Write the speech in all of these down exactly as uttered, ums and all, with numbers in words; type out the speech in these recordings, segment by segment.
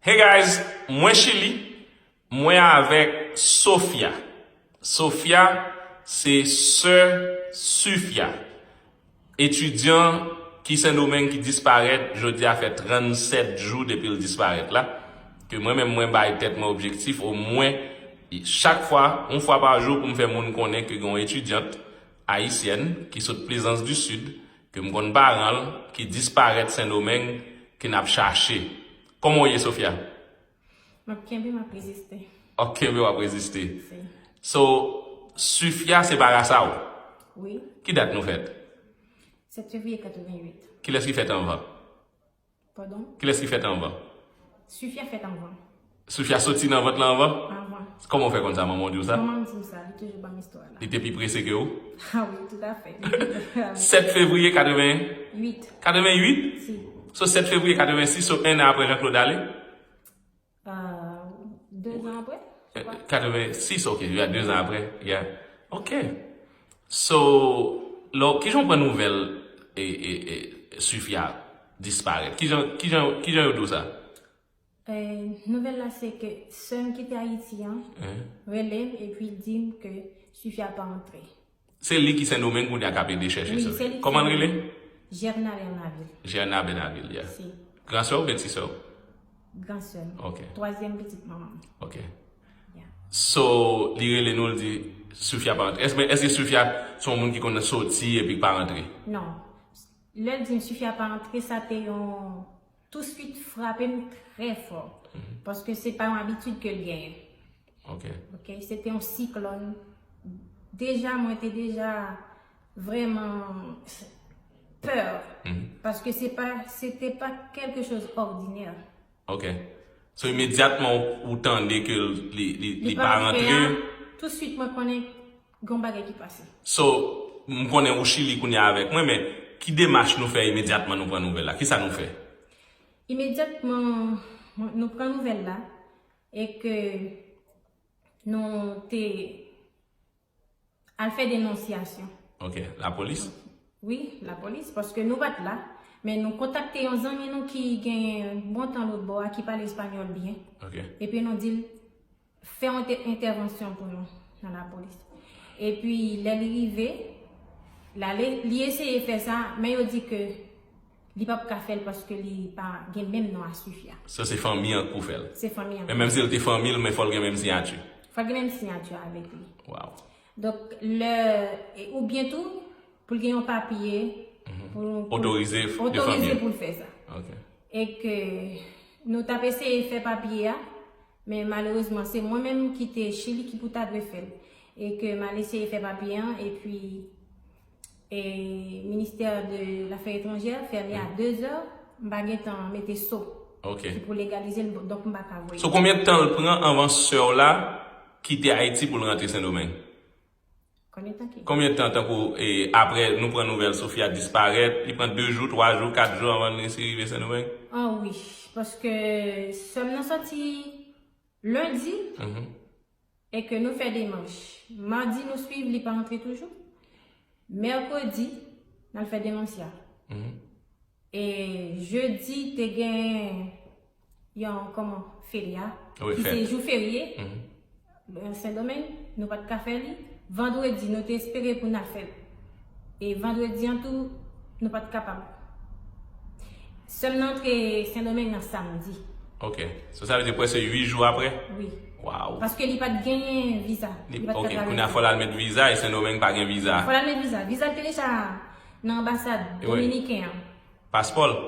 Hey guys, mwen Chili, mwen avèk Sofia. Sofia se sè Sufia, etidyan ki Sendomeng ki disparèt, jodi a fè trannsèt jou depi l disparèt la, ke mwen menm mwen bay tèt mwen objektif omwen chak fwa, yon fwa pa jou pou m fè moun konnen ke gen yon etidyant ayisyèn ki sot Plaisance du Sud, ke m konn paran l, ki disparèt Sendomeng, ke n ap chache. Kòman w ye, Sofia? M ap kenbe, m ap reziste. W ap kenbe, w ap reziste. Si. So, Sufia se marasa w? Wi. Ki dat nou fèt? Sèt fevriye katreventuit. Kilès ki fèt anvan? Padon? Kilès ki fèt anvan? Sufia fèt anvan. Sufia soti nan vant lan anvan? Anvan. Kòman w fè konn sa, manman w di w sa? Manman m di m sa, li toujou ban m istwa la. Li te pi prese ke ou? Ah wi, toutafè. Sèt fevriye katreven? Uit. Katreven uit? Si. So, sèt fevriye katreven sis, so, en an apre Jean Claude ale? Euh, de zan apre, je crois. Katreven sis, ok, yeah, de zan apre, yeah. Ok. So, lò, kijan w pran nouvèl e, e, e, Sufia disparèt? Kijan, kijan, kijan yo di w sa? Eh, nouvèl la se ke sè m ki te Ayiti an rele m epi l di m ke Sufia pa antre. Se li ki Sendomeng kounye a k ap ede chèche Sofia. Wi, se li ki Sendomeng. Kòman l rele? Gerna Bernaville. Gerna Bernaville, yeah. Si. Gran sè w oubyen ti sè w? Gran sè m. Ok. Twazyèm pitit manman m. Ok. Yeah. So, li rele nou, l di Sufia pa rantre. Èske, èske Sufia se yon moun ki konn soti epi pa rantre? Non. Lè l di m Sufia pa rantre, sa te yon touswit frape m trè fò. Paske se pa yon abitid ke l genyen. Ok. Ok, se te yon siklòn. Deja, mwen te deja vrèman pè. Paske se pa, se te pa quelque chose ordinaire. Ok. So, imedyatman ou, ou tande ke li, li, li pa rantre. Li pa rantre a, touswit mwen konnen gen yon bagay ki pase. So, m konnen ou Chili kounye a avèk mwen, men ki demach nou fè imedyatman nou pran nouvèl la? Kisa nou fè? Imedyatman nou pran nouvèl la, e ke nou te al fè denonsyasyon. Ok, lapolis? Wi, lapolis, paske nou pa t la, men nou kontakte yon zanmi nou ki gen bon tan lòt bò a, ki pale espanyòl byen. Ok. Epi nou di l, fè yon entè-, entèvansyon pou nou nan lapolis. Epi lè li rive, l ale, li eseye fè sa, men yo di ke li p ap ka fè l paske li pa gen menm non a Sufia. Sa se fanmi an k pou fè l. Se fanmi an. Men menm si l te fanmi l, men fò l gen menm siyati. Fò l gen menm siyati avèk li. Wow. Donk, lè, e, oubyen tou, pou l gen yon papye, pou, pou otorize de fanmi an. Otorize pou l fè sa. Ok. E ke nou t ap eseye fè papye a, men malerezman, se mwen menm ki te Chili ki pou ta dwe fè l. E ke m al eseye fè papye an, epi, e, ministè de lafè etranjè fèmen a de zè, m pa gen tan mete so. Ok. Ki pou legalize l, donk m pa ka voye. So, konbyen tan l pran anvan sè w la kite Ayiti pou l rantre Sendomeng? Konbyen tan ki? Konbyen tan, tankou, e, apre nou pran nouvèl Sofia disparèt, li pran de jou, twa jou, kat jou anvan l resi rive Sendomeng? Ah wi, paske sè m nan sòti lendi, e ke nou fè demach. Madi nou swiv, li pa rantre toujou. Mèkredi, n al fè denonsya. E jedi te gen yon, kòman, feria, ki se jou ferye. Nan Sendomeng, nou pa t ka fè li. Vandredi, nou te espere pou n al fè l. E vandredi an tou, nou pa t kapab. Sè m nan antre Sendomeng nan samdi. Ok. So, sa vle di prèske uit jou apre? Wi. Wow. Paske li pa t genyen viza. Li pa t ka travèse. Ok, kounye a fò l al met viza e Sendomeng pa gen viza. Fò l al met viza. Viza l te deja nan anbasad dominiken an. Paspò l?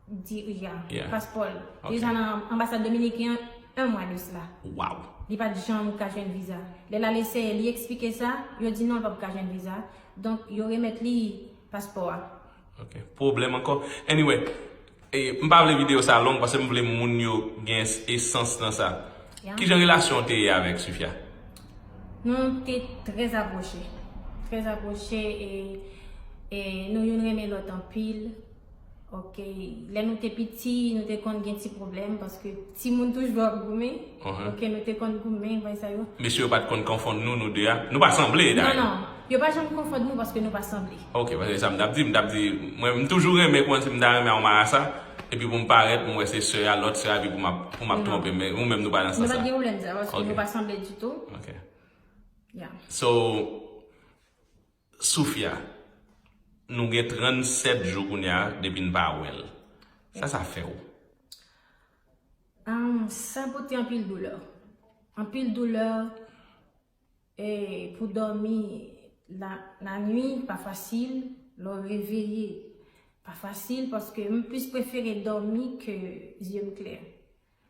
Di, ya, paspò l. Ok. Deja nan anbasad dominiken an, yon mwa de sila. Wow. Li pa t janm ka jwenn viza. Lè l al eseye, li eksplike sa, yo di non, l p ap ka jwenn viza. Donk, yo remèt li paspò a. Ok. Pwoblèm ankò. Anyway, e, m pa vle videyo sa long paske m vle moun yo gen es-, esans nan sa. Ya. Kijan relasyon w te ye avèk Sufia? Nou te trè apwoche. Trè apwoche e, e nou youn renmen lòt anpil. Ok, lè nou te piti, nou te konn gen ti pwoblèm, paske timoun toujou ap goumen. Ok, nou te konn goumen, bagay sa yo. Mesye yo pa t konn konfonn nou, nou de a? Nou pa sanble, dayè. Non, non, yo pa janm konfonn nou paske nou pa sanble. Ok, paske sa m t ap di, m t ap di, mwen, m toujou renmen konn si m ta renmen a yon marasa, Epi pou m parèt, m wè se sè a, lòt sè a, epi pou m ap, pou m ap twonpe, men ou menm nou pa nan sans sa. Nou pa t gen pwoblèm sa, paske nou pa sanble ditou. Ok. Yeah. So, Soufia, nou gen trannsèt jou kounye a depi n pa wè l. Sa sa fè w? Um, sa pote anpil doulè. Anpil doulè e pou dòmi la, lannuit pa fasil, lè w reveye pa fasil paske m plis prefere dòmi ke zye m klè.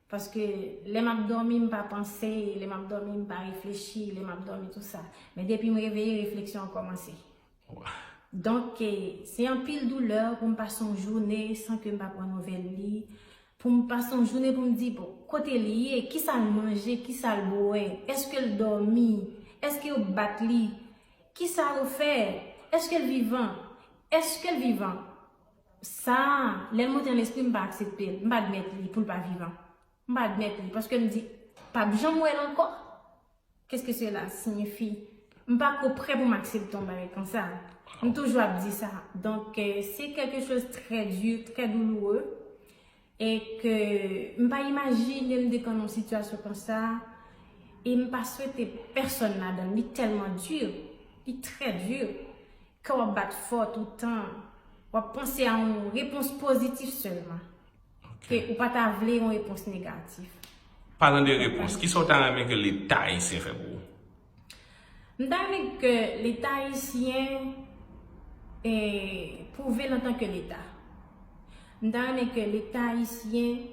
Paske lè m ap dòmi, m pa panse, lè m ap dòmi, m pa reflechi, lè m ap dòmi, tou sa. Men depi m reveye, refleksyon an kòmanse. Donk, se anpil doulè pou m pase yon jounen san ke m pa pran nouvèl li. Pou m pase yon jounen pou m di, bon, kote li ye, kisa l manje, kisa l bwè, èske l dòmi, èske yo bat li, kisa yo fè, èske l vivan, èske l vivan. Sa, lè l monte nan lespri m, m pa aksepte l, m pa admèt li pou l pa vivan. M pa admèt li, paske m di, p ap janm wè l ankò. Qu'est-ce que cela signifie? M pa ko prè pou m aksepte yon bagay konsa. M toujou ap di sa. Donk, euh, se quelque chose très dur, très douloureux. E ke m pa imajine m te konn nan yon sitiyasyon konsa. E m pa swete pèsonn ladan l. Li tèlman di. Li trè di. Kè w ap bat fò toutan. W ap panse a yon repons pozitif sèlman. Ke ou pa ta vle yon repons negatif. Palan de repons, kisa w ta renmen ke Leta ayisyen fè pou ou? M ta renmen ke Leta ayisyen e, pwouve l antanke Leta. M ta renmen ke Leta ayisyen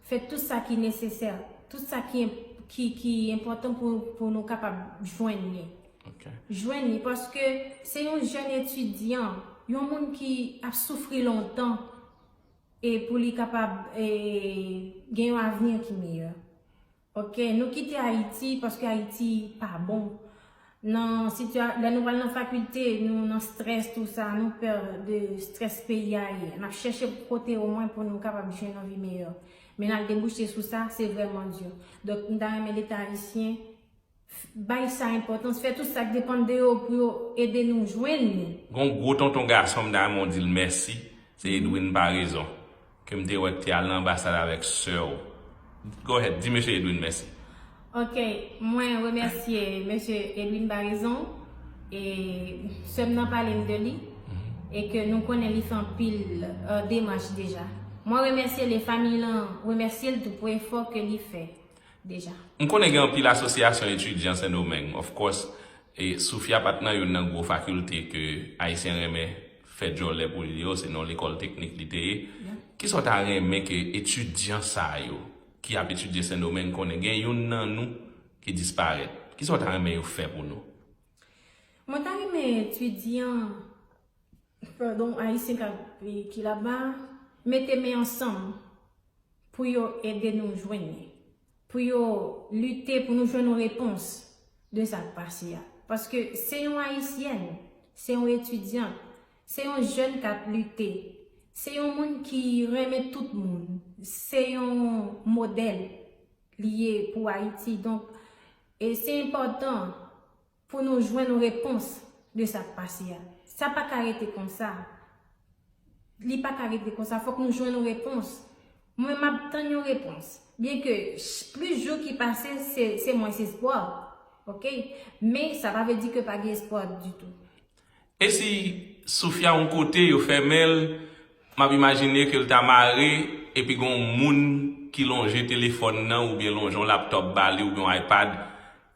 fè tout sa ki nesesè, tout sa ki, ki, ki enpòtan pou, pou nou kapab jwenn li. Jwenn li, paske se yon jèn etidyan, yon moun ki ap soufri lontan, e pou li kapab e, gen yon avni ki meyè. Ok, nou kite Ayiti paske Ayiti pa bon. Nan sitya, lè nou pral nan fakilte, nou nan strès, tou sa, nou pè de strès peyi a ye. N ap chèche kote omwen pou nou kapab jwenn yon vi meyè. Men n al debouche sou sa, se vrèman di. Donk, m ta renmen Leta ayisyen bay sa enpòtans, fè tout sa k depann de yo pou yo ede nou jwenn li. Gon gwo tonton gason m ta renmen w di l mèsi, se Edwin Paraison, ke m te wè k te al nan anbasad avèk sè w. Go ahead, di mesye Edwin mèsi. Ok, mwen remèsye mesye Edwin Paraison, e sè m nan pale m de li, e ke nou konnen li fè anpil euh, demach deja. Mwen remèsye li, fanmi lan remèsye l tou pou efò ke li fè. Deja. M konnen gen anpil asosyasyon etidyan Sendomeng, of course, e Soufia pa t nan youn nan gwo fakilte ke Ayisyen renmen fè djòlè pou li yo, se nan lekòl teknik li te ye. Kisa w ta renmen ke etidyan sa yo ki ap etidye Sendomeng konnen? Gen youn nan nou ki disparèt. Kisa w ta renmen yo fè pou nou? Mwen ta renmen etidyan, padon, Ayisyen k ap, ki laba, mete men ansanm. Pou yo ede nou jwenn li, pou yo lite pou nou jwenn yon repons de sa k pase a. Paske se yon ayisyèn, se yon etidyant, se yon jèn k ap lite, se yon moun ki renmen tout moun, se yon modèl li ye pou Ayiti. Donk, e se enpòtan pou nou jwenn yon repons de sa k pase a. Sa pa ka rete konsa. Li pa ka rete konsa, fòk nou jwenn yon repons. Mwen m ap tann yon repons. Byenke plis jou ki pase, se, se mwens espwa. Ok? Men sa pa vle di ke pa gen espwa ditou. E si Soufia yon kote, yo fèmen l, m ap imajine ke l ta mare, epi gen yon moun ki lonje telefòn nan, oubyen lonje yon laptòp ba li, oubyen yon iPad,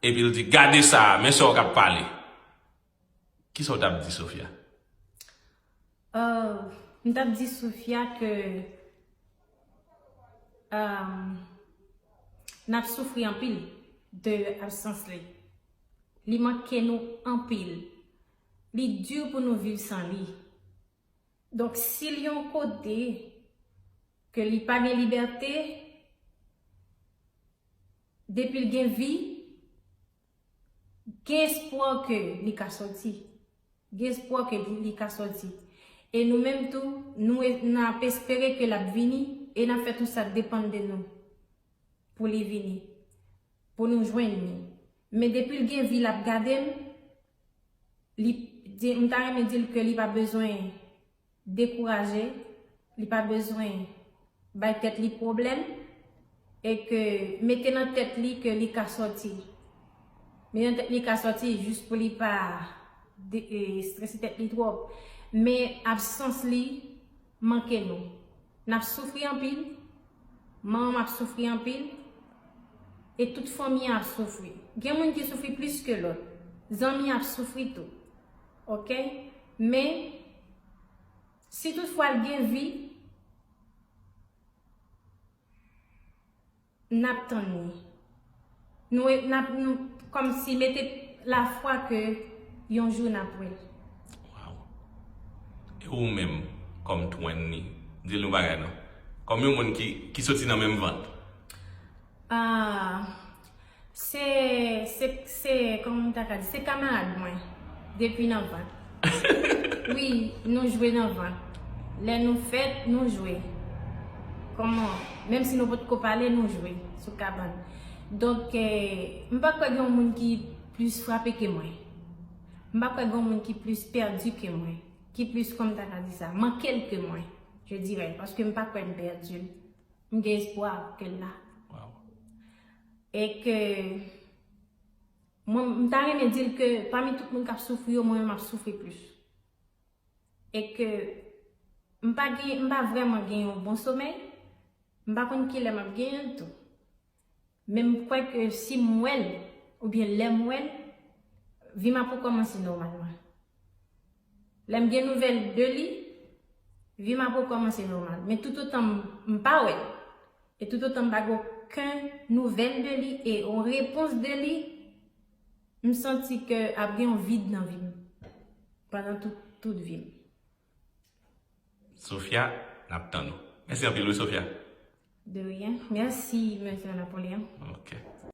epi l di, gade sa, men sa w k ap pale. Kisa w t ap di Sophia? Uh, m t ap di Sophia ke um, n ap soufri anpil de absans li. Li manke nou anpil. Li di pou nou viv san li. Donk, si l yon kote ke li pa gen libète, depi l gen vi, gen espwa ke li ka sòti. Gen espwa ke li, li ka sòti. E nou menm tou, nou e, n ap espere ke l ap vini e n ap fè tout sa k depann de nou pou li vini, pou nou jwenn li. Men depi l gen vi l ap gade m, li, di, m ta renmen di l ke li pa bezwen dekouraje, li pa bezwen bay tèt li pwoblèm e ke mete nan tèt li ke li ka sòti. Mete nan tèt li ka sòti jis pou li pa de- e, strese tèt li twòp. Men absans li manke nou. N ap soufri anpil, manman m ap soufri anpil, e tout fanmi an ap soufri. Gen moun ki soufri plis ke lòt. Zanmi ap soufri tou. Oke? Men, si toutfwa l gen vi, n ap tann li. Nou, n ap, nou, kòmsi mete lafwa ke yon jou n ap wè l. Waw. E ou menm, kòm Twenny, di l yon bagay non. Kòm yon moun ki, ki soti nan menm vant. Ah, se, se, se, kòman m ta ka di, se kamarad mwen, depi nan vant. Wi, nou jwe nan vant. Lè nou fèt, nou jwe. Kòman, menm si nou potko pale, nou jwe sou kabann. Donk, eh, m pa kwè gen yon moun ki plis frape ke mwen. M pa kwè gen yon moun ki plis pèdi ke mwen. Ki plis, kòman m ta ka di sa, manke l ke mwen, je dirais, paske m pa kwè m pèdi l. M gen espwa ke l la. Waw. E ke mwen, m ta renmen di l ke pami tout moun k ap soufri yo, mwen menm m ap soufri plis. E ke m pa gen, m pa vrèman gen yon bon somèy, m pa konn kilè m ap genyen l tou. Men m kwè ke si m wè l, oubyen lè m wè l, vi m ap rekòmanse nòmalman. Lè m gen nouvèl de li, vi m ap rekòmanse nòmal. Men toutotan m, m pa wè l, e toutotan m pa gen okenn nouvèl de li e yon repons de li, m santi ke ap gen yon vid nan vi m pandan tout, tout vi m. Sophia, n ap tann ou. Mèsi anpil wi, Sophia. De rien. Mèsi, mesye Napoléon. Ok.